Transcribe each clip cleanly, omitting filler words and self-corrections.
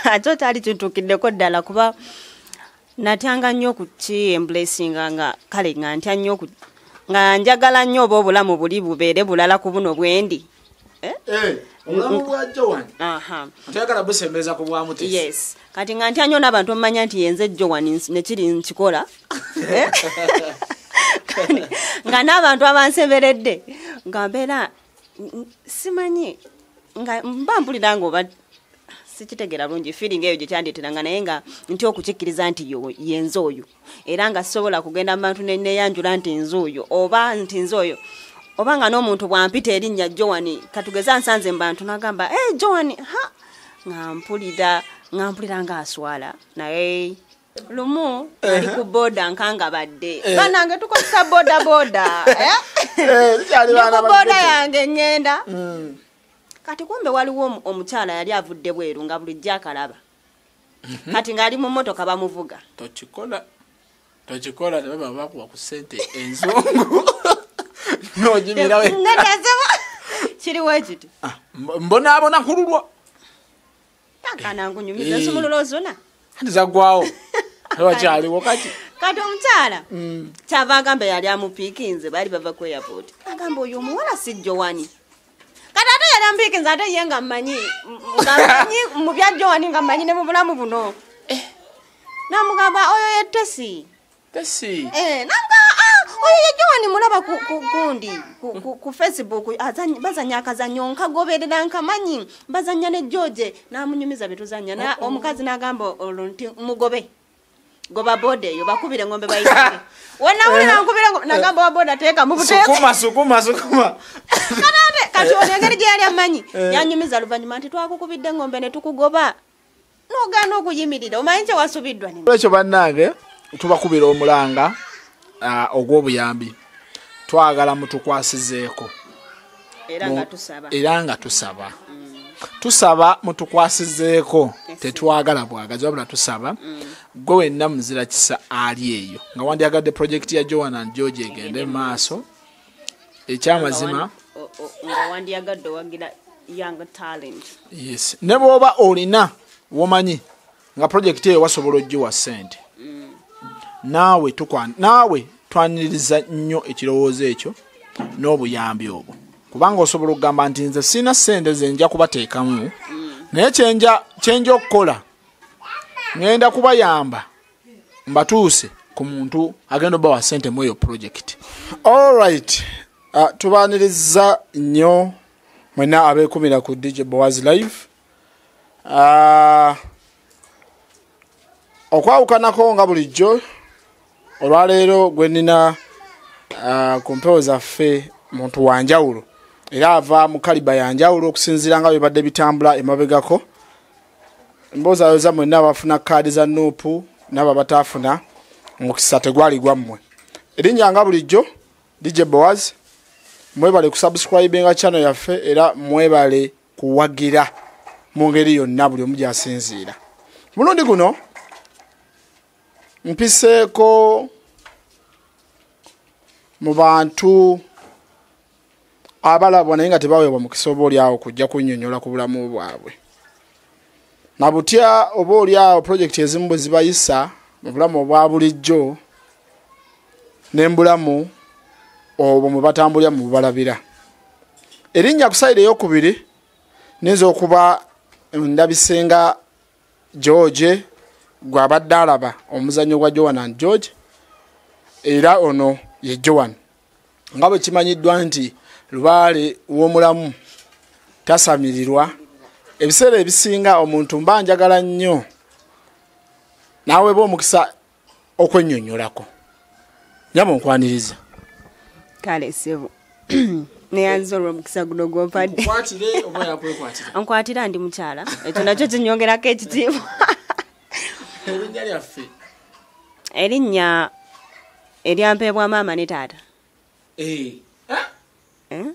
Ate kyali kintuukiddeko ddala, kuba natyanga nnyo okuki embracinga, nga kale nga ntya nnyo nga njagala nnyo oba obulamu buli bubeere bulala ku buno bwendi. Obulamu bwa Joan Aha. toyagala busembereza ku bwa Mutesi. Yes, kati nga ntya nnyo n'abantu omanya nti yenze Joan nekiri nkikola. Eh? Kati nga n'abantu abansemberedde nga mbeera simanyi, nga mba mpulira nga oba sikitegeera bulungi feeling eyo gye kyandeeteranga, naye nga ntya okukikkiriza nti yenze oyo, era nga sisobola kugenda mu bantu neyanjula nti nze oyo oba nti nze oyo, oba nga n'omuntu bw'ampita erinnya Joan, katugeze ansanze mu bantu n'agamba, "Hey, Joan," ha, nga mpulira nga aswala. Naye lumu ali ku boda nkangabadde, banange tukozesa boda boda, eh? Tukyali Ndi baana ku boda ba ghetto. yange ŋŋenda, kati kumbe waliwo omukyala yali avudde bweru nga bulijjo akalaba, kati ng'ali mu mmotoka bamuvuga. Tokikola, tokikola, tebaba bakuwa ku ssente enzungu nogimirawe. Nedazebo kiriwo ekiti. Mbonaabona kululwa. Takana nkunyumiza ensumululo ozona. Anti zaggwawo, wakyaliwo kati. Kati omukyala kyava agamba yali amupiikinze, baali bava ku airport, agamba oyo omuwala si Joan. Kati ate yali amupiikinze, ate ye nga mmanyi mu bya Joan, nga mmanyi ne mu bulamu buno, namugamba oyo ye Tesi. Tesi. Eh, namugamba, "Ah, oyo ye Joan, mulaba ku gundi ku Facebook, bazanya akazannyo nkagoberera, nkamanyi bazanya ne George." Namunyumiza betuzanya. Omukazi n'agamba olwo nti mugobe, goba boda eyo, bakubire ngombe bayitire. Wenawulira nkubire ngombe, nagamba wa boda teeka mu buteeka. Sukuma, sukuma, sukuma. Kati ate kati ono engeri gye yali amanyi, yanyumiza luvannyuma nti twakukubidde ngombe ne tukugoba n'ogaana okuyimirira, omanyi kyewasubiddwa ne Ekyo bannange, tubakubira omulanga ogw'obuyambi. Twagala mutukwasizeeko. Era nga tusaba. Era nga tusaba mutukwasizeeko. Tetwagala bwagazi, wabula tusaba gwe wenna muzira kisa ali eyo nga wandyagadde projekiti ya Joan and George egende mu maaso. Ekyamazima, Nga wandyagadde owagira young talent. Yes, ne bw'oba olina womanyi nga projekiti eyo wasobola ogiwa ssente, naawe naawe twaniriza nnyo ekirowoozo ekyo n'obuyambi obwo, kubanga osobola okugamba nti nze sirina ssente ze nja kubateekamu, naye kyenja okukola, ŋŋenda kubayamba mbatuuse ku muntu agenda obawa ssente mu eyo projekiti. Alright, tubaaniriza nnyo mwenna abeekumira ku DJ Boaz Live. Okwawukanako nga bulijjo, olwaleero gwe nnina ku mpewo zaffe muntu wanjawulo, era ava mu caliber yanjawulo okusinziira nga bibadde bitambula emabegako. Mboozayoza mwenna abafuna kaadi za NUP n'abo abataafuna, omukisa tegwali gwammwe. Erinnya nga bulijjo DJ Boaz. Mwebale kusubscribinga channel yaffe, era mwebale kuwagira mu ngeri yonna buli omu gyasinziira. Mulundi guno mpiseeko mu bantu abalabwa naye nga tebaweebwa mukisa oba oliawo kujja kunnyonnyola ku bulamu bwabwe na butya oba oliawo projekiti ezimu bwe zibayisa mu bulamu obwa bulijjo n'embulamu obwo mwe batambulira mu bubalabira. Erinnya ku side eyokubiri niyinza okuba ndabisenga George gwabadde alaba omuzannyo gwa Joan and George, era ono ye Joan. Nga bwe kimanyiddwa nti lubaale w'omulamu tasamirirwa, ebiseera ebisinga omuntu mba njagala nnyo n'aweebwa omukisa okwennyonnyolako. Nyabo, nkwaniriza. Kale sebo, neyanziza olw'omukisa guno gwompadde. Nkukwatire oba yakwekwatira? Nkwatira, ndi mukyala, ekyo nakyo kinyongerako ekitiibwa. Erinnya lyaffe? Erinnya eryampeebwa maama ne taata. Eh. Eh?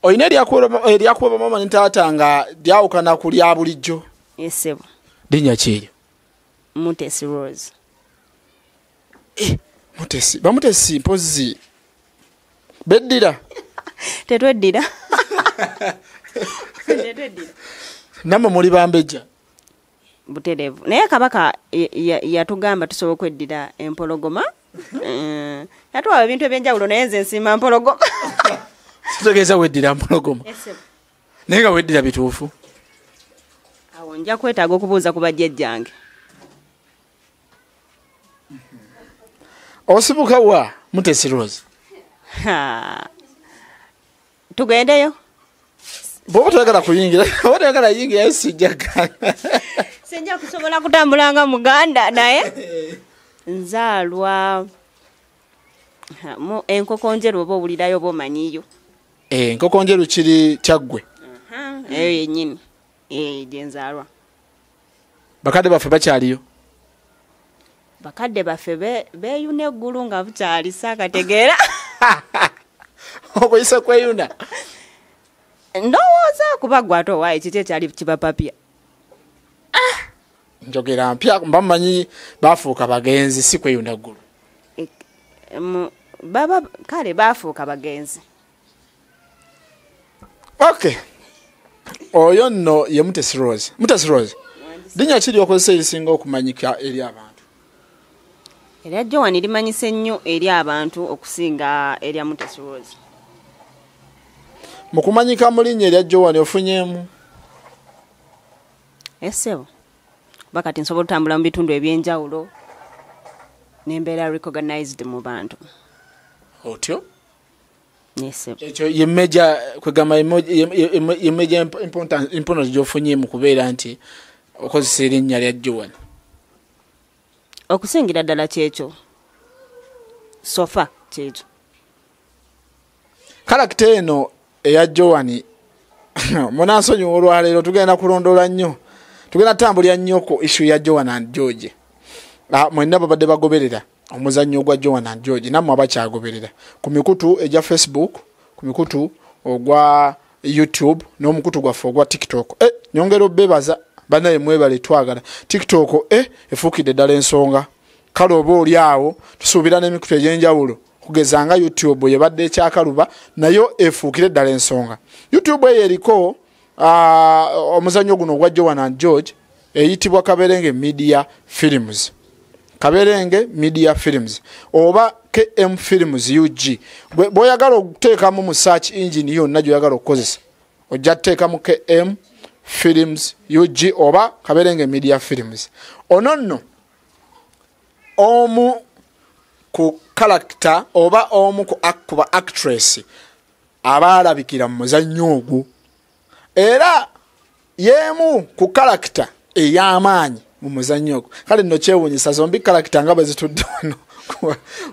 Olina eryakuwebwa maama ne taata nga lyawukana ku lya bulijjo? Esebo. Linnya ki eryo? Mutesi Rose. Mutesi, bamutesi mpozi beddira? Tetweddira, tetweddira. Nammwe muli bambejja? Butereevu. Naye Kabaka yatugamba tusobola okweddira empologoma. Yatuwa ebintu ebyenjawulo, naye nze nsiima mpologoma. Kitegeeza weddira mpologoma? Naye nga weddira bituufu? Awo nja kwetaaga okubuuza ku bajjajjange. Osibuka wa, Mutesi Rose? Tugendeyo. Bw'oba toyagala kuyingira, oba toyagala yingirayo, sijja gana. Sijja kusobola kutambula nga Muganda, naye nzaalwa mu Enkoko Njeru, oba owulirayo oba omanyiyo. Enkoko Njeru kiri Kyaggwe. Eyo yennyini gye nzaalwa. Bakadde baffe bakyaliyo? Bakadde baffe beeyuna eggulu nga bukyali, saakategeera. Okuyisa kweyuna? Ndowooza kuba gwe ate owaaye kiki ekyali kibapapya? Njogera mpya, mba mmanyi bafuuka bagenzi, si kweyuna ggulu. Baba kale bafuuka bagenzi. Okay, oyo nno ye Mutesi Rose. Mutesi Rose, linnya ki lyokozesa erisinga okumanyika eri abantu? Erya Joan limanyise nnyo eri abantu okusinga erya Mutesi Rose. Mu kumanyika mu linnya erya Joan ofunyeemu? Essebo, kuba kati nsobola otambula mu bitundu ebyenjawulo nembeera recognized mu bantu. Otyo? Nesebo. Ekyo ye major, kwegamba ye major importance gyofunye mu kubeera nti okozesa erinnya lya Joan? Okusingira ddala kyekyo, so far kyekyo. Character eno eya Joan, munansonyiwa, olwaleero tugenda kulondoola nnyo, tugenda tutambulira nnyo ku issue ya Joan and George. Mwenna babadde bagoberera omuzannyo gwa Joan and George, nammwe abakyagoberera ku mikutu egya Facebook, ku mikutu ogwa YouTube n'omukutu gwaffe ogwa TikTok, nyongera obbebaza bannaye, mwebale twagala. TikTok efuukidde ddala ensonga. Kale oba oli awo tusuubira n'emikutu egy'enjawulo, kugeza nga YouTube yebadde ekyakaluba, nayo efuukire ddala ensonga. YouTube eyo eriko omuzannyo guno ogwa Joan and George, eyitibwa Kaberenge Media Films, Kaberenge Media Films oba KM Films UG. Bw'oyagala okuteekamu mu search engine yonna gy'oyagala okukozesa, ojja kuteekamu KM Films UG oba Kaberenge Media Films. Ono nno omu ku character oba omu ku ba actress abaalabikira mu muzannyo ogwo, era y'emu ku character ey'amaanyi mu muzannyo ogwo. Kale nno kyewuunyisa zombi character nga bwe zitudde wano,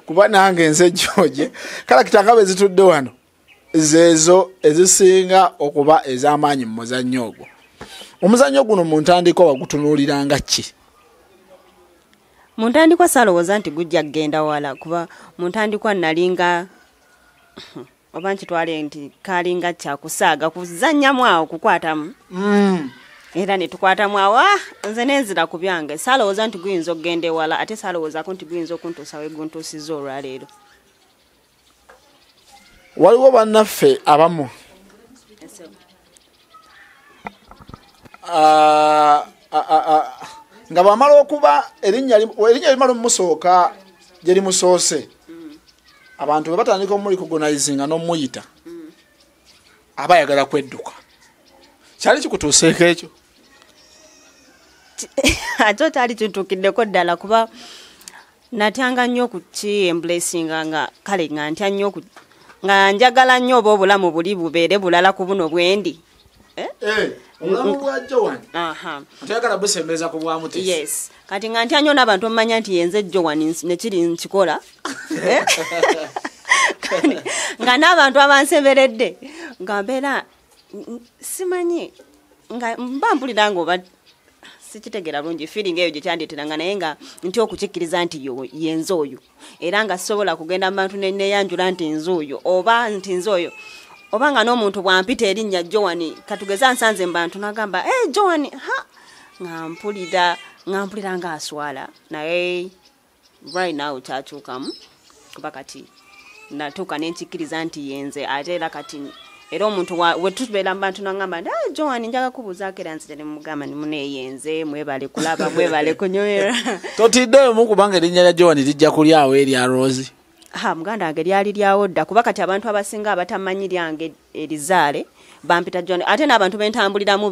kuba nange nze George, character nga bwe zitudde wano zeezo ezisinga okuba ez'amaanyi mu muzannyo ogwo. Omuzannyo guno mu ntandikwa wagutunuuliranga ki? Mu ntandikwa saalowooza nti gujja kugenda wala, kuba mu ntandikwa nalinga oba nkitwale nti kalinga kyakusaaga, kuzannyamu awo, kukwatamu, era ne tukwatamu awo, nze nenzira ku byange. Saalowooza nti guyinza okugenda ewala, ate saalowoozaako nti guyinza okuntuusa we guntuusizza olwaleero. Waliwo bannaffe abamu nga bamala okuba erinnya limala omumusooka gye limusoose, abantu bwe batandika omurecognizinga n'omuyita, aba ayagala kwedduka. Kyali kikutuuseeko ekyo? Ate kyali kintuukiddeko ddala, kuba natyanga nnyo okuki embracinga, nga kale nga ntya nnyo, nga njagala nnyo oba obulamu buli bubeere bulala ku buno bwendi. Obulamu bwa Joan toyagala busembeza ku bwa Mutesi? Yes, kati nga ntya nnyo n'abantu omumanya nti yenze Joan nekiri nkikola. Nga n'abantu abansemberedde nga mbeera simanyi, nga mba mpulira nga oba sikitegeera bulungi feeling eyo gye kyandeeteranga, naye nga ntya okukikkiriza nti yenze oyo, era nga sisobola kugenda mu bantu neyanjula nti nze oyo oba nti nze oyo, oba nga n'omuntu bw'ampita erinnya Joan, katugeze ansanze mu bantu n'agamba, "Hey, Joan," ha, nga mpulira nga aswala. Naye right now kyakyukamu, kuba kati natuuka nenkikkiriza nti yenze, ate era kati Era omuntu wetubeera mu bantu nagamba nti ah, Joan njaga kubuuzaako, era nzija ne mugamba nti muneeyenze, mwebale kulaba, mwebale kunywera. Totiddeemu kubanga erinnya lya Joan lijja kulyawo erya Rose? Ha, muganda wange, lyali lyawo dda, kuba kati abantu abasinga abatamanyi lyange erizaale bampita Joan, ate n'abantu bentambuliramu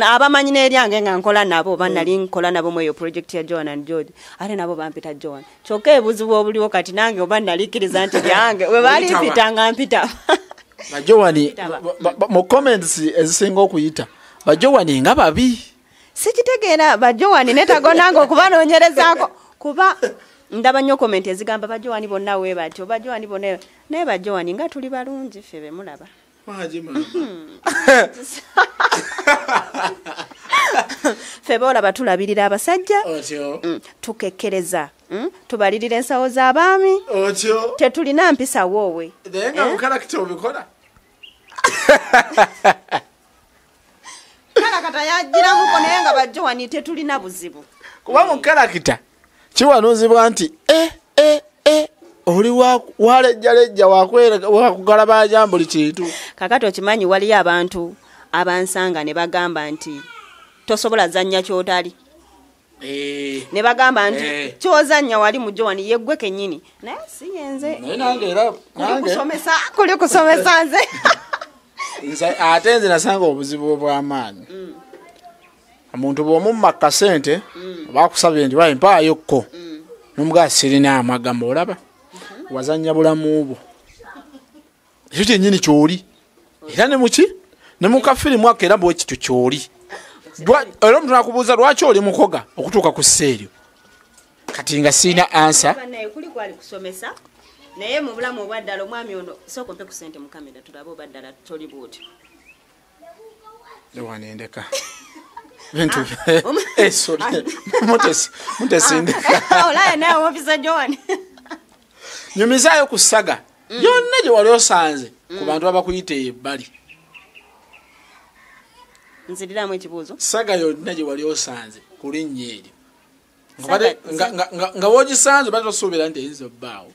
abamanyi n'eryange nga nkola nabo oba nali nkola nabo mu eyo project ya Joan and George, ate nabo bampita Joan. Kyokka ebuzibu obuliwo kati nange oba nalikkiriza nti lyange we balimpita nga mpita Bajowani Mpitaba. mu comments ezisinga okuyita bajowani nga babi. Sikitegeera bajowani, netagonanga okubanoonyerezaako, kuba ndaba nnyo comment ezigamba bajowani bonna we batyo, bajowani bonna, naye bajowani nga tuli balungi ffe bemulaba. Ffe boolaba tulabirira abasajja, Otyo. Tukekkereza, tubalirira ensawo z'abaami. Otyo. Tetulina mpisa woowe. Naye nga mu character obikola. Kalakata yagiramuko, naye nga bajowani tetulina buzibu. Kuba mu character kiwanuuzibwa nti e e e oli walejjalejja wakugalabanja buli kintu. Kakati okimanyi waliyo abantu abansanga ne bagamba nti tosobola zannya kyotali, ne bagamba nti kyozannya wali mu Jowani yeggwe kennyini, naye si yenze. Naye nange era Kuli nange kusomesa, kuli kusomesa nze. Nze ate nze nasanga obuzibu obw'amaanyi. Omuntu bw'omumma kasente bakusabye nti bayi mpaayokko, nomugaa sirina amagamba, olaba wazannya bulamu bwo, ekyo kyennyini kyoli, era ne muki ne mukafirimu ako era bwe kityo kyoli. Era omuntu nakubuuza lwaki oli mukoga okutuuka ku ssa eryo, kati nga sirina ansa. Naye kuli kwali kusomesa, naye mu bulamu obwaddala omwami ono sooka ompe ku sente mu kamera tulabe oba ddala toli bwotyo. Wanendeka bintu. Eh, sorry. Mutesindeka. Olaya naye ofisa Joan. Nyumizaayo ku saga yonna gye wali osanze ku bantu abakuyita ebbali. Nziriramu ekibuuzo. Saga yonna gye wali osanze ku linnya eryo. Nga nga w'ogisanze obadde tosuubira nti eyinza obbaawo,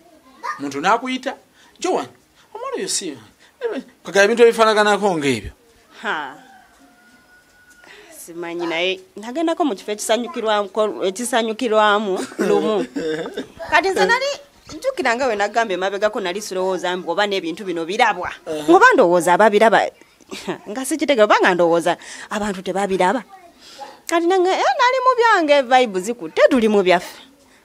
muntu n'akuyita Joan omwana oyo si kagala, ebintu ebifaanaganako ng'ebyo. Ha. Simanyi, naye nagendako mu kifo ekisanyukirwamu lumu. Kati nze nali njukira nga we nagamba emabegako, nali sirowooza mbu oba n'ebintu bino birabwa, ngoba ndowooza ababiraba nga sikitegera, oba nga ndowooza abantu tebabiraba. Kati nange nali mu byange, vibe zikutte, tuli mu byaffe,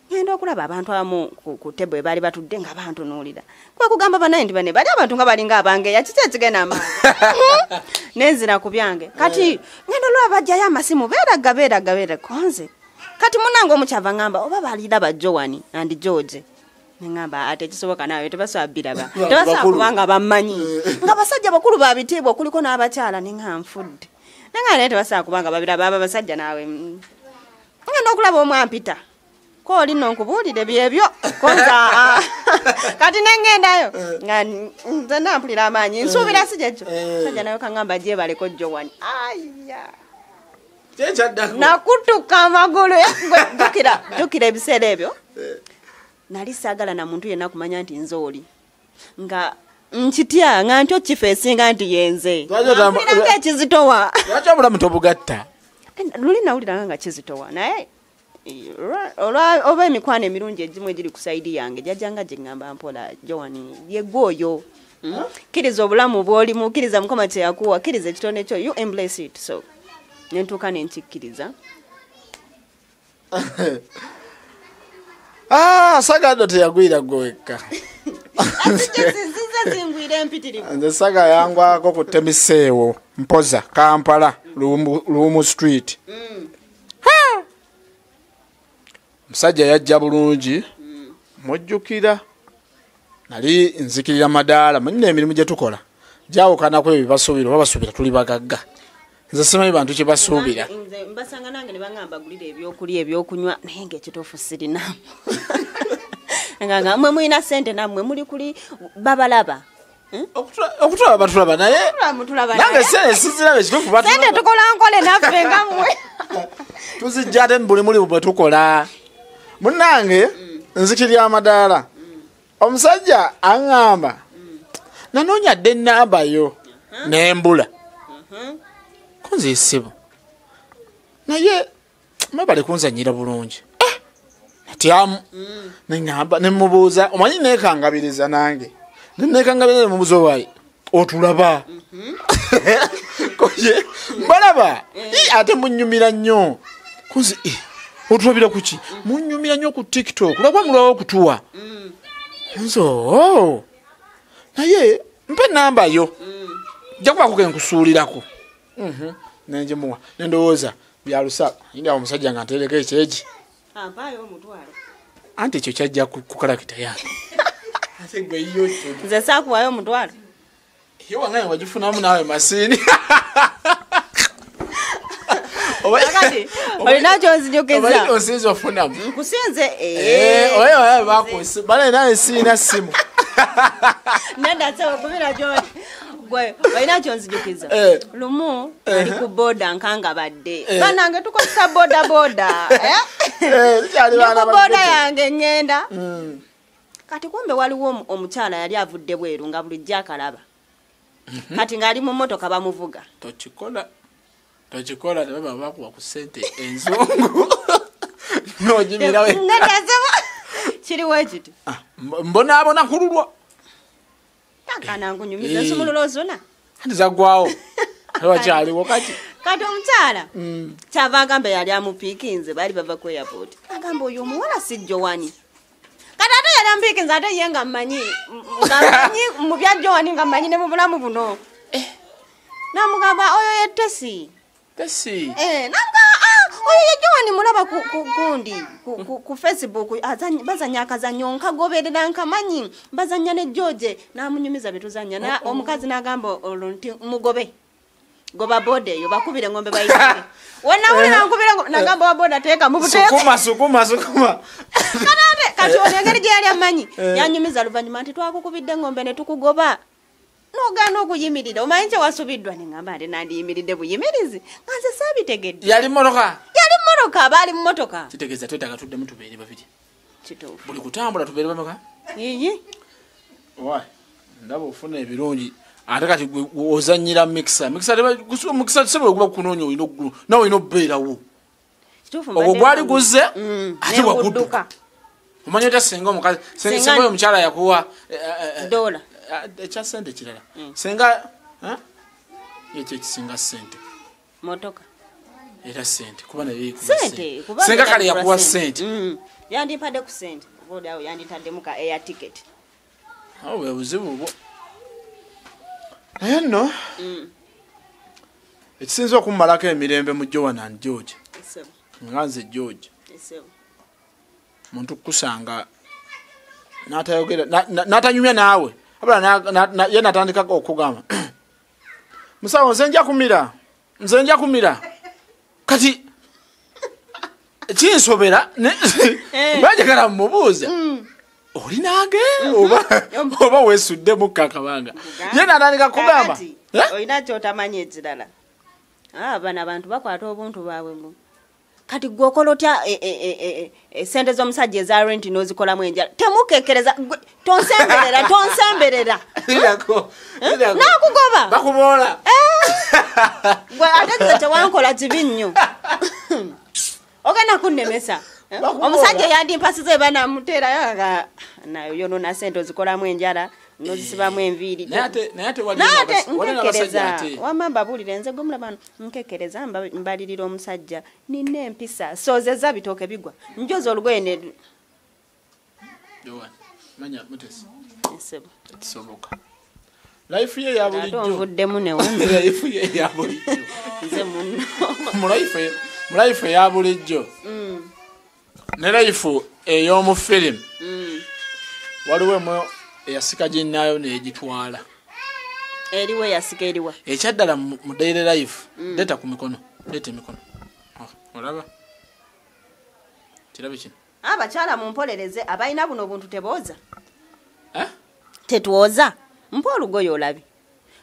ngenda okulaba abantu abamu ku table baali batudde nga bantunuulira. Kwe kugamba banaye nti bane bali abantu nga balinga abangeya, kiki ekigenda amaaso? Nenzira ku byange. Kati ngenda olaba bajjayo amasimu, beeraga beeraga beeraga konze. Kati munange omukyava ngamba oba baliraba Joan and George, neŋŋamba ate kisoboka naawe tebasobola biraba, tebasobola Bakulu. kubanga bammanyi nga basajja bakulu babitiibwa kuliko n'abakyala. Neŋŋa nfudde, neŋŋa naye tebasobola kubanga babiraba aba basajja naawe. Ngenda okulaba omu ampita ko oli nno nkubuulire byebyo konza kati nengendayo nga nze nampulira amaanyi, nsuubira si kyekyo. Sajja nayo kaŋŋamba gyebaleko Joan, aya. Kyekyaddako. Nakutuka amagulu. Gwe, jjukira jjukira ebiseera ebyo nali saagala na muntu yenna kumanya nti nze oli, nga nkitya nga ntyo kifo esinga nti yenze. Lwaki Mpulira nga ekizitowa. Lwaki obulamu tobugatta? Luli nawuliranga nga kizitowa, naye oba emikwano emirungi egimu egiri ku side yange jajjanga gye ŋŋamba mpola, Joan yegwe oyo. Kkiriza obulamu bw'olimu, kkiriza Mukama kye yakuwa, kkiriza ekitone kyo, you embrace it. So nentuuka nenkikkiriza. Ah, saga nno teyagwira gwe wekka. Zize zingwira empitirivu. Nze saga yangwako ku Temiseewo Mpoza, Kampala, Lumu Street. Omusajja yajja bulungi, mujjukira nali nzikirira madaala, manyina emirimu gye tukola gyawukanako ebyo basuubira, oba basuubira tuli bagagga, nze simanyi bantu kye basuubira. Nze mbasanga nange ne baŋŋamba gulira ebyokulya ebyokunywa, naye ngaekituufu sirinamu, nga mwe mulina sente nammwe muli kuli babalaba. Okutulaba batulaba, naye Mutulaba nange naye. sente siziraba, ekituufu Sente batulaba. Tukola nkole naffe nga mmwe. Tuzijja ate mu buli mulimu bwe tukola. Munnange nzikirya amadaala, omusajja aŋŋamba Nanoonya dde ennamba yo nembula. Kunze essibo. Naye mwebale kunzannyira bulungi. Natyamu. Neŋŋamba ne mubuuza, omanyi neekangabiriza nange. Ne neekangabiriza ne mubuuza owaayi otulaba. Koje mbalaba. Ate munnyumira nnyo. Kunze otulabira ku ki? Munnyumira nnyo ku TikTok. Lwaki mulwawo okutuwa? Nze oo. Naye mpa ennamba yo. Nja kubaako ke nkusuulirako. Nenjimuwa. Ne ndowooza bya lusa. Yingira omusajja nga ntereka ekyegi. Ampaayo omutwalo. Anti ekyo kyajja ku kalakita yange. Ate gwe yo nze saakuwaayo omutwalo. Yo wangaye wagifunamu naawe masiini. Kakati olina kyonzijukiza. Oba onsinze ofunamu. Nkusinze. Oyo bakusi. Bale naye sirina ssimu. Nedda ssebo kubira gy'oli. Gwe olina kyonzijukiza. Lumu ali ku boda nkangabadde. Bannange tukozesa boda boda. Tukyali Ndi baana ku boda ba ghetto. yange ŋŋenda. Kati kumbe waliwo omukyala yali avudde bweru nga bulijjo akalaba. Kati ng'ali mu mmotoka bamuvuga. Tokikola. Tokikola tebaba bakuwa ku ssente enzungu. N'ogimirawo. Nedda ssebo. Kiriwo ekiti. Mbonaabona kululwa. Takana nkunyumiza ensumululo ozuna. Anti zaggwawo. Wakyaliwo kati. Kati omukyala kyava agamba yali amupiikinze baali bava ku airport. Agamba oyo omuwala si Joani. Kati ate yali amupiikinze ate ye nga mmanyi mu bya Joani nga mmanyi ne mu bulamu buno. N'amugamba oyo ye Tesi. Tesi. N'amugamba oyo ye Joani mulaba ku gundi ku Facebook bazannya akazannyo nkagoberera nkamanyi bazannya ne George n'amunyumiza bye tuzannya. Omukazi n'agamba olwo nti mugobe. Goba boda eyo bakubire ng'ombe bayitire. Wonna nkubire nagamba wa boda teeka mu buteeka. Sukuma sukuma sukuma. Kati ono engeri gye yali amanyi yanyumiza luvannyuma nti twakukubidde ng'ombe ne tukugoba. N'ogaana okuyimirira omanyi kye wasubiddwa ne ŋŋamba ate nandiyimiridde buyimirizi nga nze saabitegedde. Yali mmotoka. Yali mmotoka baali mmotoka. Kitegeeza twetaaga tuddemu tubeere babiri. Kituufu. Buli kutambula tubeere bameka? Yiyi. Wayi ndaba ofuna ebirungi. Ate kati gwe ozannyira mixer. Mixer sebo guba kunoonya olina oggulu nawe olina obbeerawo. Kituufu Ogwo gwali guzze ate ne wagudduka. ngudduka. Omanyi otya singa omukazi singa oyo omukyala yakuwa Dola. Ekya ssente kirala. Singa ekyo ekisinga ssente. Motoka. Era ssente kuba nayo ekuwa Ssente, kuba Singa kale yagula yakuwa ssente. ssente. Yandimpadde ku ssente. Oba oli awo yanditaddemu ka air ticket. Awo bwe buzibu bwo. Naye nno ekisinza okummalako emirembe mu Joan and George. Essebo. Nga nze George. Essebo. Muntu kukusanga n'atayogera, n'atanyumya naawe. Wabula ye n'atandikako okugamba. Musawo nze nja kumira. Nze nja kumira. Kati kinsobera banjagala mmubuuze. Oli nange oba weesuddemu kakabanga. Ye n'atandika kugamba. Kakati, olina ky'otamanyi ekirala. Bano abantu bakwata obuntu bwabwe mbu. Kati gwe okola otya sente z'omusajja eza rent n'ozikolamu enjala? Temukekereza, gwe, tonsemberera, tonsemberera. Lirako, lirako. Nakugoba. Bakuboola. Gwe ate nze tewankola kibi nnyo. Ogenda kunnemesa. Bakuboola. Omusajja yandimpasiza eba namuteerayo nga nayo yonoona sente ozikolamu enjala n'ozisibamu enviiri. Naye ate waliwo Naye ate waliwo n'abasajja nkekereza. ate. Wamma mbabuulire nze gwe mulaba nkekereza mbalirira omusajja nina empisa soozezza bitooke bigwa njoza olugoye ne Joan, manya Mutesi. Ssebo. Tekisoboka. Life ye ya Ate bulijjo. onvuddemu ne wumma. Life ye ya bulijjo. Nze munno. Mu life ya bulijjo. Ne life ey'omu film. Waliwo emu eyasika ginnaayo n'egitwala. Eriwa eyasika eriwa? Ekyaddala mu daily life, leeta ku mikono, leeta emikono. Oh, olaba? Kirabe kino. Abakyala mumpolereze abalina buno obuntu tebooza. Eh? Tetwoza. Mpa olugoye olabe.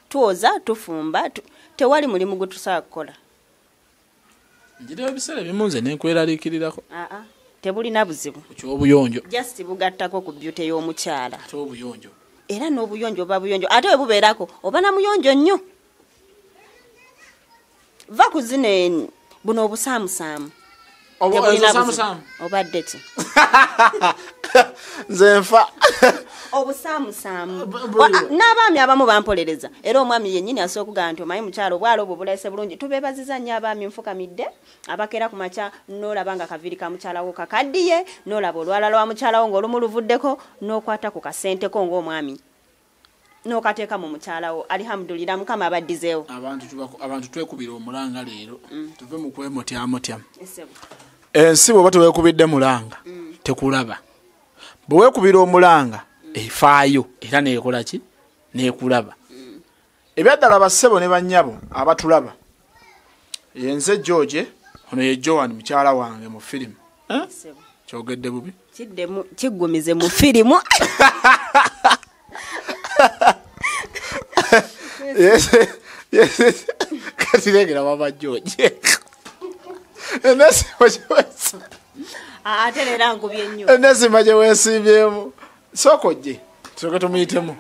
Twoza, tufumba, tewali mulimu gwe tusobola kukola. Njirayo ebiseera ebimu nze ne nkweraliikirirako. Tebulina buzibu. Ku ky'obuyonjo. Just bugattako ku beauty y'omukyala. Ate obuyonjo. Era n'obuyonjo oba buyonjo, ate we bubeerako oba na muyonjo nnyo. Va ku zino buno obusaamusaamu. Obadde ki? Nze nfa. Obusaamusaamu. N'abaami abamu bampolereza. Era omwami yennyini asobola okugamba nti omanyi mukyalo obwala obwo bulese bulungi. Tubeebaziza nnyo abaami nfukamidde abakeera ku makya n'olaba nga kaviiri ka mukyala wo kakaddiye, n'olaba olwala lwa mukyala wo ng'olumu luvuddeko, n'okwata ku kasenteko ng'omwami n'okateeka mu mukyala wo. Alihamudulira, Mukama abaddizeewo. Abantu twekubira omulanga leero, tuve mu kwemotyamotya. Ensi bw'oba teweekubidde mulanga tekulaba. Bwe weekubira omulanga efaayo era neekola ki? Neekulaba. Ebyaddala bassebo ne bannyabo abatulaba, yenze George, ono ye Joan mukyala wange mu firimu. Kyogedde bubi? Kiddemu kiggumize mu firimu. Kati legera baba George. Ate leero nkubye nnyo. Enesima gye weesiibyemu. Sooka ojje tusooke tumuyitemu.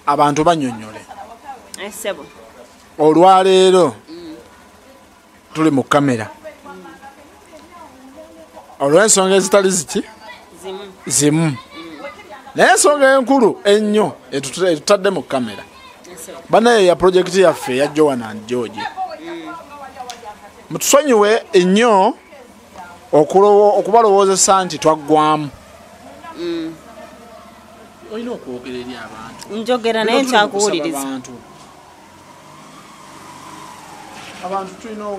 Abantu bannyonnyole. Ssebo. Olwaleero tuli mu kamera. Olw'ensonga ezitali ziki? Zimu. Naye ensonga enkulu ennyo etutadde mu kamera. Banaye ya project yaffe ya Joan and George. Mutusonyiwe ennyo okubalowoozesa nti twaggwamu. Olina okwogera eri abantu. Njogera naye nkyakuwuliriza. Abantu tulina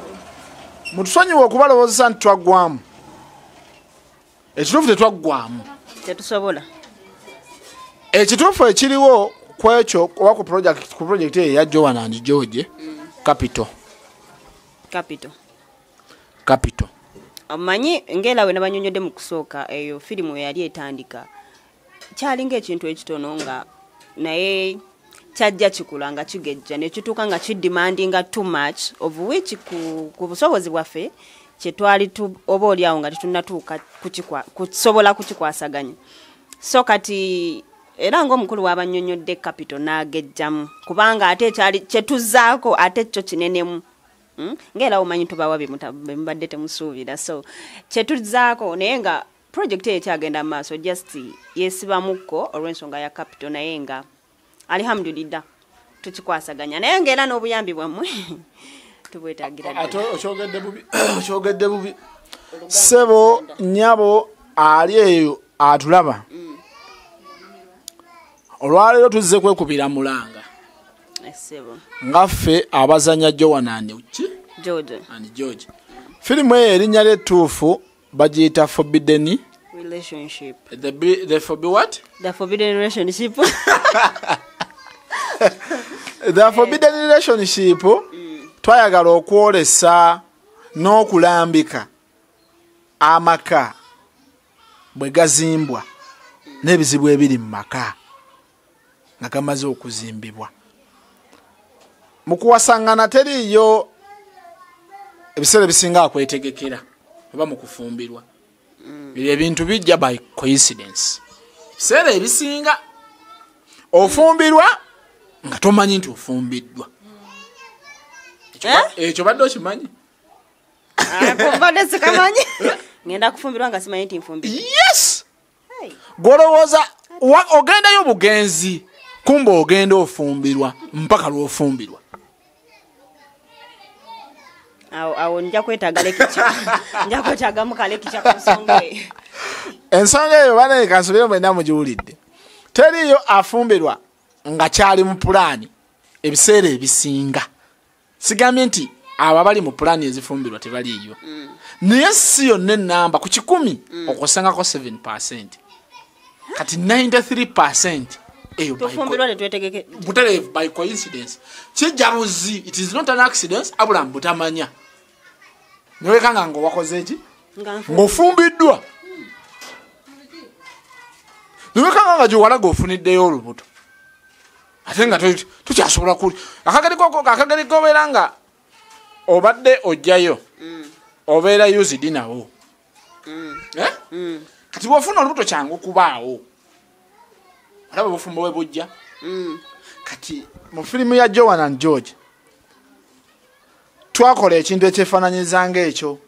mutusonyiwe okubalowoozesa nti twaggwamu. Ekituufu tetwaggwamu. Tetusobola. Ekituufu ekiriwo ku ekyo oba ku project eyo ya Joan and George, Capital. Capital. Omanyi ng'era we nabanyonyodde mu kusooka eyo firimu yali etandika kyalinga ekintu ekitono nga naye kyajja kikula nga kigejja ne kituuka nga kidemandinga too much, of which ku busobozi bwaffe kyetwali oba oli awo nga tetunnatuuka kusobola kukikwasaganya. So kati era ng'omukulu w'abannyonnyodde Capital n'agejjamu kubanga ate ekyali kyetuzzaako ate kyo kinenemu. Ng'era omanyi tubawa bye mubadde temusuubira. So kyetuzzaako naye nga project eyo ekyagenda mu maaso, just yeesibamukko olw'ensonga ya Capital, naye nga alihamdulillah tukikwasaganya, naye ng'era n'obuyambi bwammwe tubwetaagira ddala. Ate okyogedde bubi, okyogedde bubi. Ssebo nnyabo ali eyo atulaba. Olwaleero tuzze kwekubira mulanga. Ssebo. Nga ffe abazannya Joan and George. And George. Firimu eyo erinnya ly'ettuufu bagiyita Forbidden Relationship. The Forbidden what? The Forbidden Relationship. The Forbidden Relationship. Twayagala okwolesa n'okulambika amaka bwe gazimbwa n'ebizibu ebiri mu maka nga gamaze okuzimbibwa. Mu kuwasangana teriiyo ebiseera ebisinga akwetegekera oba mu kufumbirwa. Ebyo ebintu bijja by coincidence. Ebiseera ebisinga ofumbirwa nga tomanyi nti ofumbiddwa. Ekyo badde okimanyi? Mbadde sikamanyi. Ngenda kufumbirwa nga simanyi nti nfumbiddwa. Yes! Gw'olowooza ogendayo bugenzi kumbe ogenda ofumbirwa mpaka lw'ofumbirwa. Awo nja kwetaaga lekicha. Nja kwetaagamu kalekicha ku nsonga eyo. Ensonga eyo banaye kansubire mwenna mugiwulidde. Teriiyo afumbirwa nga kyali mu pulaani ebiseera ebisinga. Sigambye nti abo abali mu pulaani ezifumbirwa tebaliiyo. Naye si yonna ennamba ku 100 okusangako 7%. Kati 93% eyo tufumbirwa tetwetegeke. Butereevu by coincidence. Kijja buzi, it is not an accident, abula mbutamanya. Newekanga nga wakoze ki? Ng'ofumbiddwa. Newekanga nga gy'owalaga ofuniddeyo olubuto. Ate nga tukyasobola kuli. Akageri kobeera nga obadde ojjayo. Obeera used nawo. Kati bw'ofuna olubuto kyangu kubaawo. Olaba obufumbo bwe bujja. Kati mu firimu ya Joan and George twakola ekintu ekyefaananyiza ng'ekyo.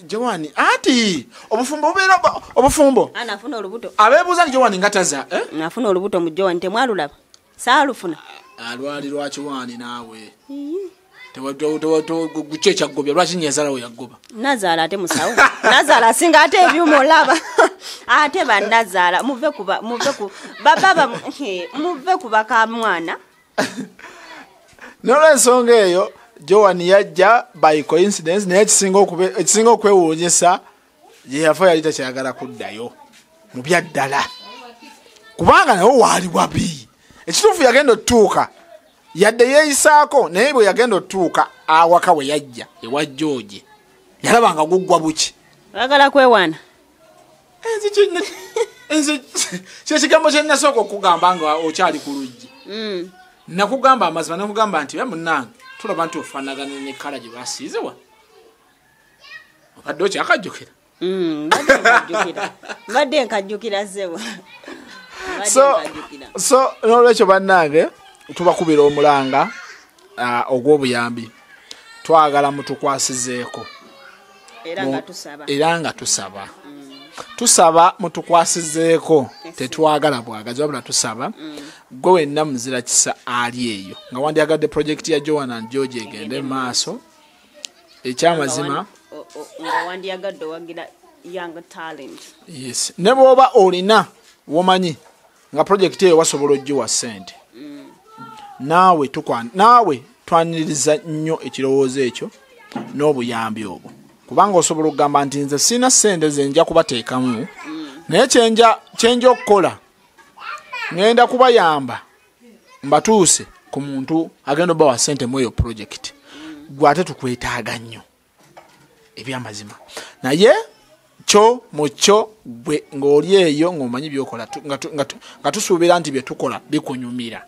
Joan ati obufumbo bubeera obufumbo. Anafuna olubuto. Abeebuuza nti Joan nga taza. Nafuna olubuto mu Joan temwalulaba. Saalufuna. Alwali lwakiwaani naawe. Guki ekyaggobya lwaki nnyazaala we yaggoba? Nazaala ate musawo. Nazaala asinga ate ebyuma olaba. Ate bannazaala muve ku baba muve ku bakamwana. N'olwensonga eyo Joan yajja by coincidence naye ekisinga okwewuunyisa gye yafa yali takyayagala kuddayo mu bya ddala. Kubanga naye waali wabi. Ekituufu yagenda otuuka yadde yeeyisaako naye bwe yagenda otuuka awaka we yajja ewa George yalaba nga guggwa buki. Oyagala kwewaana. Nze kyekigambo kye nnasooka okugamba nga okyali ku luggi. Nakugamba amazima nakugamba nti munnange tulaba nti ofaanagana ne kkala gye basiizewa. Obadde okyakajjukira? Mbadde nkajjukira ssebo. So n'olwekyo bannange tubakubira omulanga ogw'obuyambi. Twagala mutukwasizeeko. Era nga tusaba. Tusaba mutukwasizeeko. Tetwagala bwagazi wabula tusaba. Gwe wenna muzira kisa ali eyo. Nga wandyagadde project ya Joan and George egende maaso. Ekyamazima. Nga wandyagadde owagira young talent. Yes. Ne bw'oba olina womanyi nga project eyo wasobola ogiwa ssente. Naawe twaniriza nnyo ekirowoozo ekyo n'obuyambi obwo. Kubanga osobola okugamba nti nze sirina ssente ze nja kubateekamu, naye kyenja okukola ngenda kubayamba mbatuuse ku muntu agenda obbawa ssente mu eyo project. Gwe ate tukwetaaga nnyo ebyamazima. Naye kyo mu kyo gwe ng'oli eyo ng'omanyi by'okola nga tusuubira nti bye tukola bikunyumira.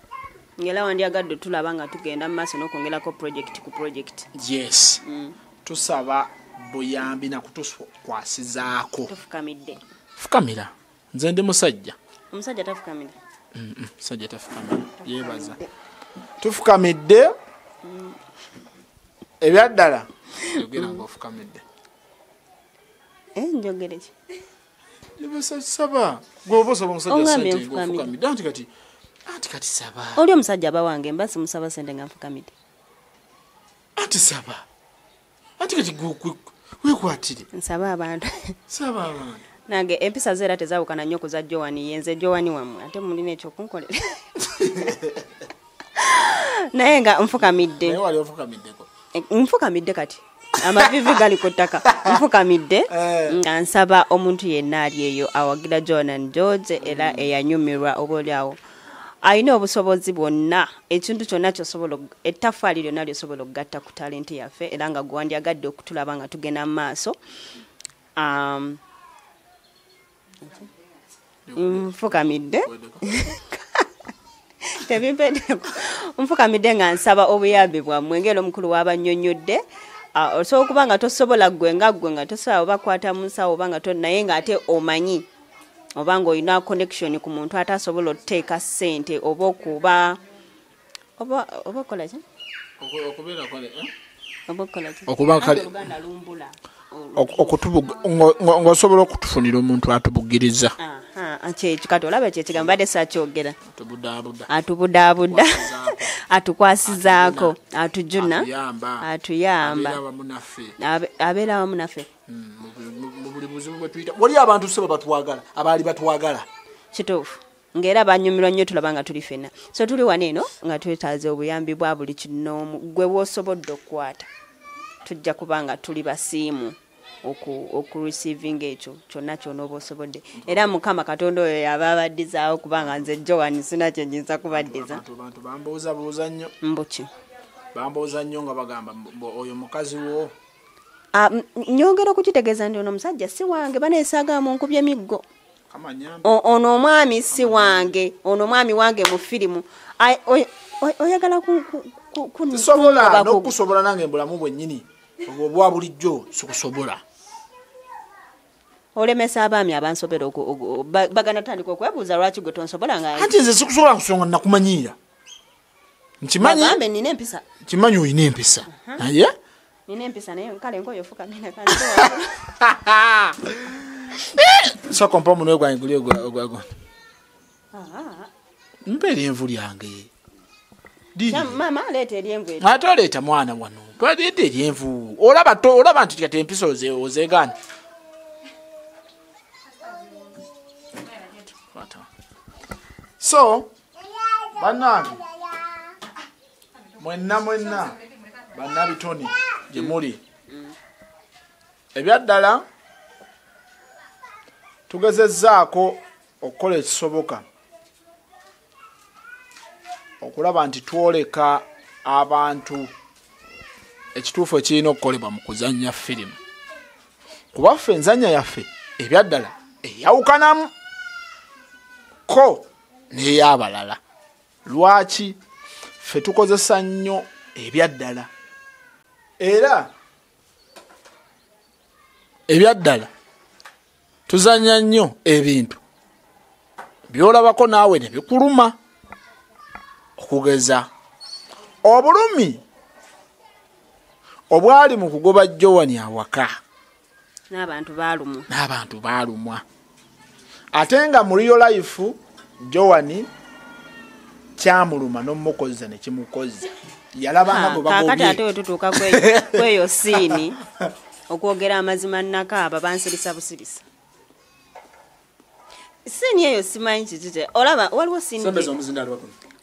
Ngela wandyagadde tulaba nga tugenda mu maaso n'okwongerako project ku project. Yes. Tusaba buyambi na kutukwasizaako. Tufukamidde. Fukamira. Nze ndi musajja. Omusajja tafukamira. Musajja tafukamira. Yeebaza. Tufukamidde. Ebyaddala. Yogera ng'ofukamidde. Njogere ki? Saba. Gwe oba osaba omusajja ssente ng'ofukamidde. Anti kati saba. Oli omusajja aba wange mba simusaba ssente nga nfukamidde. Anti saba. Anti kati weekwatire. Nsaba abantu. Saba abantu. Nange empisa ze era tezaawukana nnyo ku za Joan. Yenze Joan wammwe ate mulina ekyokunkolera. Naye nga nfukamidde. Naye wali ofukamiddeko. Nfukamidde kati. Amavivi gali ku ttaka. Nfukamidde nga nsaba omuntu yenna ali eyo awagira Joan and George era eyanyumirwa oba oli awo. Alina obusobozi bwonna, ekintu kyonna ky'osobola, ettaffaali lyonna ly'osobola okugatta ku talenti yaffe era nga gwe wandyagadde okutulaba nga tugenda mu maaso. Nfukamidde. Tebimpeddeko. Nfukamidde nga nsaba obuyambi bwammwe ng'era omukulu w'abannyonnyodde. Osobola okuba nga tosobola ggwe nga tosobola oba kwata mu nsawo oba nga naye ng'ate omanyi oba ng'olina connection ku muntu ate asobola otuteeka ssente oba okuba oba okola ki? Oba okola ki? Oluganda lumbula. Ng'osobola okutufunira omuntu atubugiriza. Kyekyo kati olaba kyekigambo mbadde saakyogera. Atubudaabuda. Atukwasizaako. Atujuna. Atuyamba. Abeera wamu naffe. Mu buli buzibu bwe tuyita. Wali abantu ssebo batwagala, abaali batwagala. Kituufu. Ng'era banyumirwa nnyo tulaba nga tuli ffenna. So tuli wano eno nga twetaaze obuyambi bwa buli kinoomu gwe w'osobodde okukwata. Tujja kuba nga tuli basiimu okureceiving ekyo kyonna kyonna oba osobodde. Era Mukama Katonda oyo yaba abaddizaawo kubanga nze Joan sina kye nnyinza kubaddiza. Abantu bambuuzabuuza nnyo. Mbuki? Bambuuza nnyo nga bagamba oyo mukazi wo. Nyongera okukitegeeza nti ono omusajja si wange, baneesaaga mu nkubye emiggo. Ono omwami si wange, ono omwami wange mu firimu. Oyagala Sisobola n'okusobola nange mu bulamu bwennyini. Obwo obwa bulijjo sikusobola. Olemesa abaami abansobera bagana tandika okwebuuza lwaki gwe tonsobola nga anti nze sikusobola kusonga nakumanyiira. Nkimanyi bagambe nina empisa. Nkimanyi olina empisa. Naye nina empisa naye kale nkoyo fuka mina kanto. Soko mpa omunwe gwange guli ogwa. Mpa eryenvu lyange. Mama leeta eryenvu eryo. Ate oleeta mwana wano. Twaleeta eryenvu. Olaba nti kati empisa ozeegaana. So, bannange mwenna mwenna bannabitone gye muli ebyaddala tugezezzaako okukola ekisoboka okulaba nti twoleka abantu ekituufu ekirina okukolebwa mu kuzannya firimu, kuba ffe enzannya yaffe ebyaddala eyawukanamu ko n'ey'abalala. Lwaki ffe tukozesa nnyo ebyaddala? Era ebyaddala tuzannya nnyo ebintu by'olabako naawe ne bikuluma. Okugeza obulumi obwali mu kugoba Joan awaka n'abantu baalumwa, n'abantu baalumwa. Ate nga mu real life Joan kyamuluma n'omukoza ne kimukoza. Yalabanga bwe bagobye. Kaakati ate we tutuuka kweyo siini okwogera amazima nakaaba bansirisa busirisa. Siini eyo simanyi kiki. Olaba waliwo siini.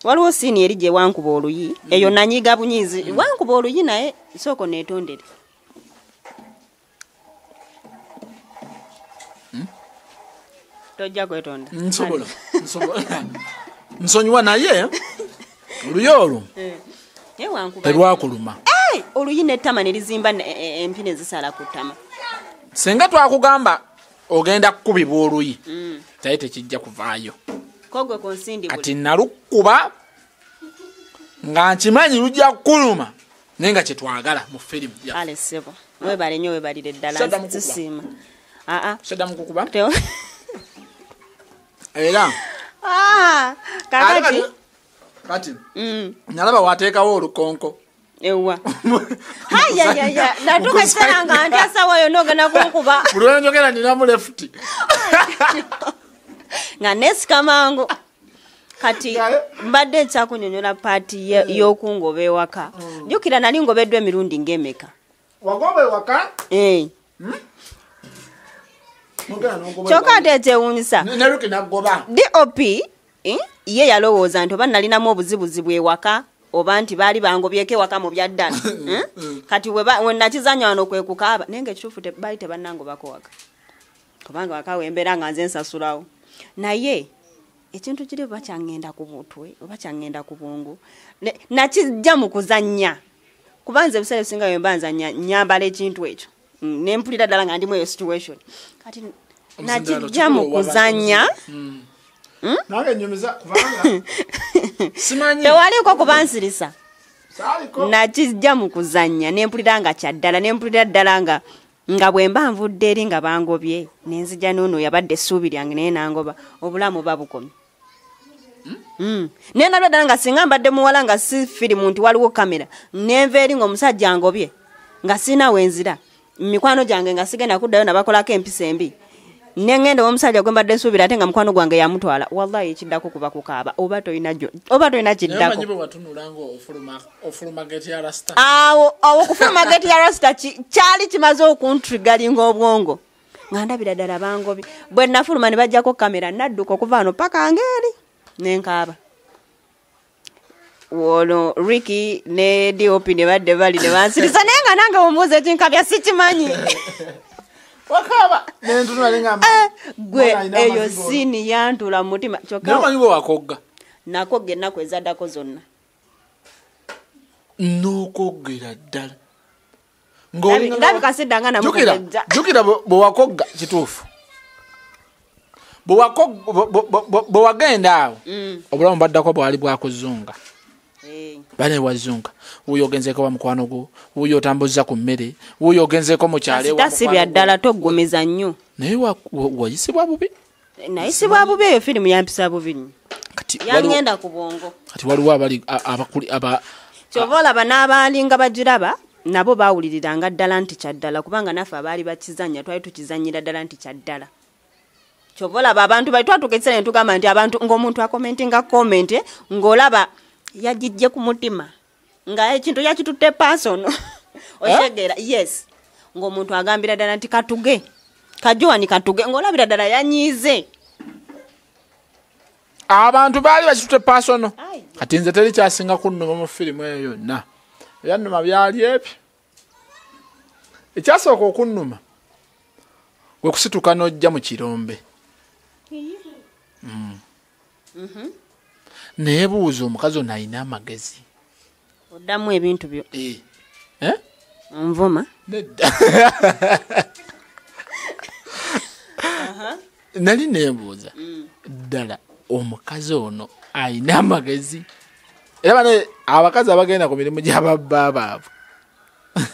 Waliwo siini eri gye wankuba oluyi. Eyo nanyiga bunyizi. Wankuba oluyi naye sooka neetondere. Tojja kwetonda. Nsobola. Nsonyiwa naye oluyi olwo terwakuluma. Oluyi n'ettama ne lizimba empini ezisala ku ttama. Singa twakugamba ogenda kukubibwa oluyi naye tekijja kuvaayo. Kogwe konsindi buli. Kati nalukuba nga nkimanyi lujja kukuluma naye nga kye twagala mu firimu. Ale ssebo weebale nnyo, weebalire ddala, tusiima. Seddamu kukuba? Era kakati kati nalaba wateekawo olukonko ewa. Hayayaya natuuka ekiseera nga ntya ssaawa yonna ogenda kunkuba. Buli lwe njogera ninamu lefuti nga neesika mangu. Kati mbadde nkyakunyonnyola paati y'okungoba ewaka. Jjukira nali ngobeddwa emirundi ng'emeka. Wagoba ewaka? Kyokka ate ekyewuunyisa DOP ye yalowooza nti oba nalinamu obuzibuzibu ewaka oba nti baali bangobyeko ewaka mu byaddala. Kati we nakizannya wano kwe kukaaba naye ng'ekituufu baali tebannangobako waka, kubanga waka wembeera nga nze nsasulawo. Naye ekintu kiri oba kyaŋŋenda ku butwe oba kyaŋŋenda ku bwongo nakijja mu kuzannya, kuba nze ebiseera ebisinga bwe mba nzannya nnyambala ekintu ekyo ne mpulira ddala nga ndimu eyo situation. Kati nakijja mu kuzannya. Nange nnyumiza kubanga simanyi tewaliko kubansirisa. Nakijja mu kuzannya ne mpulira nga kyaddala, ne mpulira ddala nga bwe mba nvudde eri nga bangobye ne nzija n'ono yabadde essuubi lyange naye nangoba, obulamu buba bukomye. Naye nalaba ddala nga singa mbadde muwala nga si firimu nti waliwo kamera nenva eri ng'omusajja angobye nga sirina we nzira, mikwano gyange nga sigenda kuddayo nabakolako empisa embi, ne ŋŋenda ow'omusajja gwe mbadde nsuubira ate nga mukwano gwange yamutwala, wallahi ekiddako kuba kukaaba oba tolina kiddako. Awo okufuluma geti ya Rasta kyali kimaze okuntrigalinga obwongo nga ndabira ddala bangobye. Bwe nafuluma ne baggyako kamera nadduka okuva wano paka ng'eri ne nkaaba. Ono Ricky ne DOP ne badde bali ne bansirisa naye nga nange ombuuza ekinkabya sikimanyi. Wakaaba nentunula nengamba gwe eyo siini yantula mu mutima. Kyokka omanyi bwe wakogga? Nakogga ennaku ezaddako zonna. N'okoggera ddala. Ndabika siddanga namukogejja. Jjukira bwe wakogga kituufu. Bwe wagenda awo obulamu baddako bwali bwakuzunga. Bane wazunga wuyo ogenzeko wa mukwano gwo, wuyo otambuza ku mmere, wuyo ogenzeko mu kyalo ewa mukwano. Bya ddala toggumiza nnyo. Naye wayisibwa bubi. Nayisibwa bubi, eyo firimu yampisa bubi nnyo. Yangenda ku bwongo. Kati waliwo abali abakuli aba kyova olaba n'abaali nga bagiraba nabo bawuliriranga ddala nti kyaddala, kubanga naffe abaali bakizannya twali tukizannyira ddala nti kyaddala. Kyova olaba abantu bali twatuuka ekiseera ne tugamba nti abantu ng'omuntu akomentinga comment ng'olaba yagijje ku mutima nga ekintu yakitutte personal. Otegeera? Yes, ng'omuntu agambira ddala nti katuge kaJoani katuge, ng'olabira ddala yanyiize. Abantu baali bakitutte personal. Kati nze teri kyasinga kunnuma mu firimu eyo yonna. Ebyannuma byali ebyo. Ekyasooka okunnuma gwe kusituka n'ojja mu kirombe. Neebuuza omukazi ono alina amagezi. Oddamu ebintu byo. Nvuma? Nedda. Nali neebuuza ddala omukazi ono alina amagezi. Era bane abakazi abagenda ku mirimu gy'ababba baabwe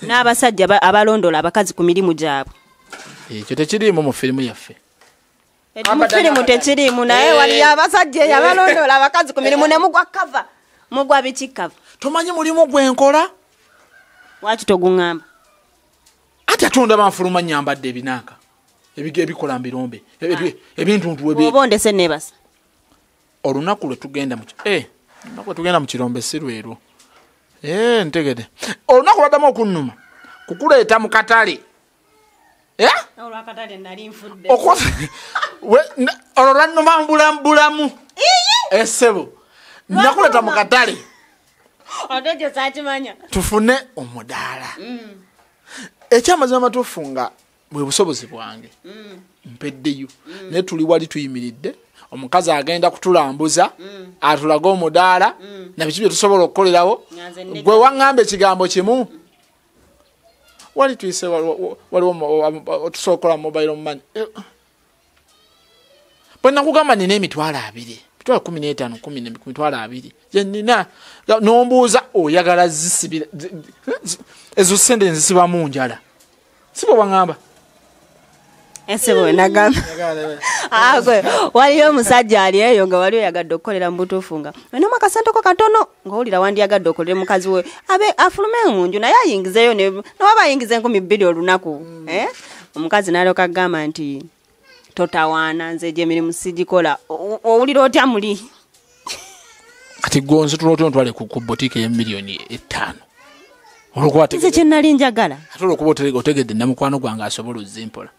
n'abasajja abalondola abakazi ku mirimu gyabwe. Ekyo tekiriimu mu firimu yaffe. Mu firimu tekiriimu, naye waliyo abasajja abalondola abakazi ku mirimu ne mugwa kava. Mugwa biki kava? Tomanyi mulimu gwe nkola? Lwaki toguŋŋamba? Ate atonda banfuluma nnyambadde ebinaaka ebikola mbirombe ebintuntu oba ondese neebasa. Olunaku lwe tugenda olunaku lwe tugenda mu kirombe si lwerwo. Ntegedde. Olunaku lwaddamu okunnuma kukuleeta mu katale. Olwakatale nali nfudde. Olwo lwannuma mbulambulamu. Essebo nakuleeta mu katale. Ate ekyo saakimanya. Tufune omudaala. Ekyamazima amatuufu nga bwe busobozi bwange mpeddeyo, naye tuli wali tuyimiridde. Omukazi agenda kutulambuza atulage omudaala na biki bye tusobola okukolerawo. Gwe waŋŋamba ekigambo kimu. Wali tuyise waliwo tusobola okukola mobile money. Bwe nakugamba nina 20,000, 15,000, 20,000 gye nnina, n'ombuuza oyagala zisibira ezo ssente nzisibamu njala. Si bwe waŋŋamba? Ese nagamba. Waliyo omusajja ali eyo nga wali oyagadde okukolera mu butuufu nga olinamu akasente ko katono ng'owulira wandyagadde okolere mukazi we abe afulume mu nju naye ayingizeeyo newaba ayingiza 2,000 olunaku. Omukazi n'alyoka agamba nti totawaana nze egyo emirimu sigikola. Owulira otya muli? Kati gwe nsitula otya ontwale ku botiika ey'e 5,000,000? Nze kye nali njagala. Ate olwokuba otegedde namukwano gwange asobola ozimpola.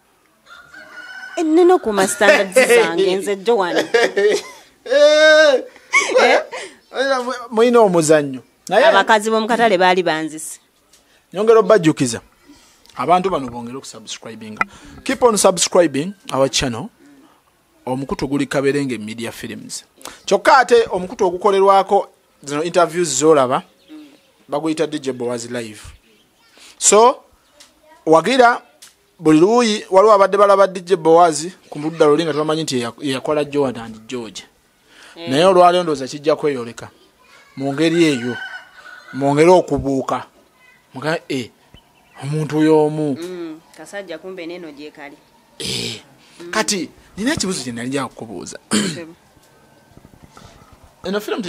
Nnina okuuma standards zange nze Joan. Mulina omuzannyo. Abakazi b'omu katale baali banzise. Nyongera obbajjukiza abantu bano bongere okusubscribinga. Keep on subscribing our channel. Omukutu guli Kaberenge Media Films. Kyokka ate omukutu ogukolerwako zino interviews z'olaba baguyita DJ Boaz Live. So wagira buli luuyi waliwo abadde balaba DJ Boaz ku ludda luli nga tebamanyi nti yeyakola Joan and George. Naye olwaleero ndowooza kijja kweyoleka mu ngeri eyo, mwongere okubuuka omuntu y'omu. Kasajja kumbe neno gyekali. Kati nina ekibuuzo kye nali nja kukubuuza. Eno firimu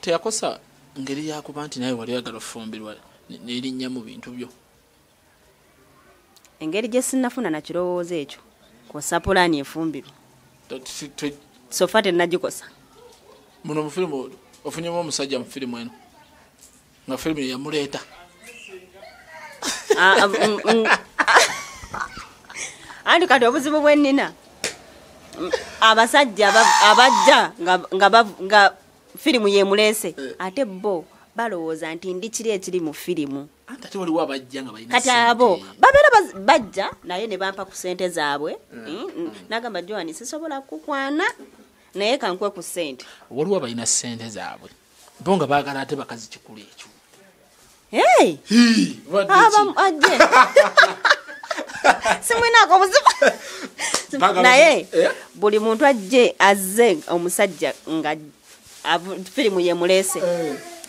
teyakosa ngeri yakuba nti naye wali oyagala ofumbirwa n'erinnya mu bintu byo. Engeri gye sinnafuna na kirowoozo ekyo kosa pulaani efumbirwa. Sofa tennagikosa. Muno mu firimu ofunyemu omusajja mu firimu eno nga firimu yamuleeta. Anti kati obuzibu bwe nnina abasajja abajja nga firimu yemuleese ate bo balowooza nti ndi kiri ekiri mu firimu. Ate waliwo abajja nga balina kati abo babeera bajja naye ne bampa ku ssente zaabwe. Nagamba Joan sisobola kukwana naye kankuwe ku ssente. Waliwo abalina ssente zaabwe bo nga baagala ate bakazi kikulu ekyo. Ajje simwinaako obuzibu naye buli muntu ajje azze omusajja nga Firimu yemuleese.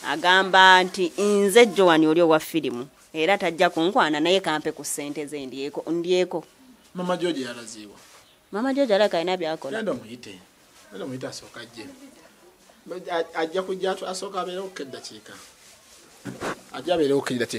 Agamba nti nze Joan oli owa firimu, era tajja kunkwana, naye kampe ku ssente ze ndyeko ndyeko. Mama George yalaziibwa? Mama George alaka alina byakola. Genda omuyite, genda omuyite, asooka ajje. Ajja kujja, asooka abeerewo eddakiika, ajja abeerewo eddakiika.